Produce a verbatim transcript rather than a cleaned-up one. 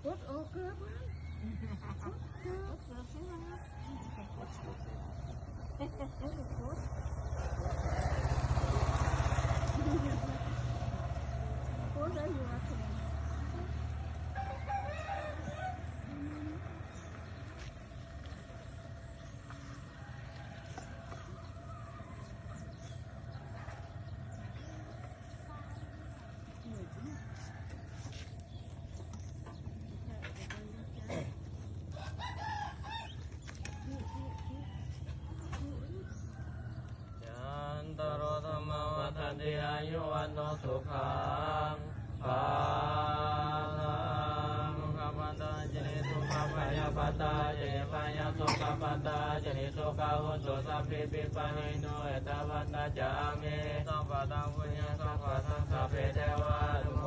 กดออกเกือบมันกดเกือบกดเกือบใช่ไหมกดเกือบใช่ไหมกดเกือบใช่ไหมกดแล้วอยู่อ่ะ Yattaro dhammā vaḍḍhanti āyu vaṇṇo sukhaṃ balaṃ. Dukkhappattā ca niddukkhā bhayappattā ca nibbhayā sokappattā ca nissokā hontu sabbepi pāṇino. Ettāvatā ca amhehi sambhataṃ puññasampadaṃ sabbe devānu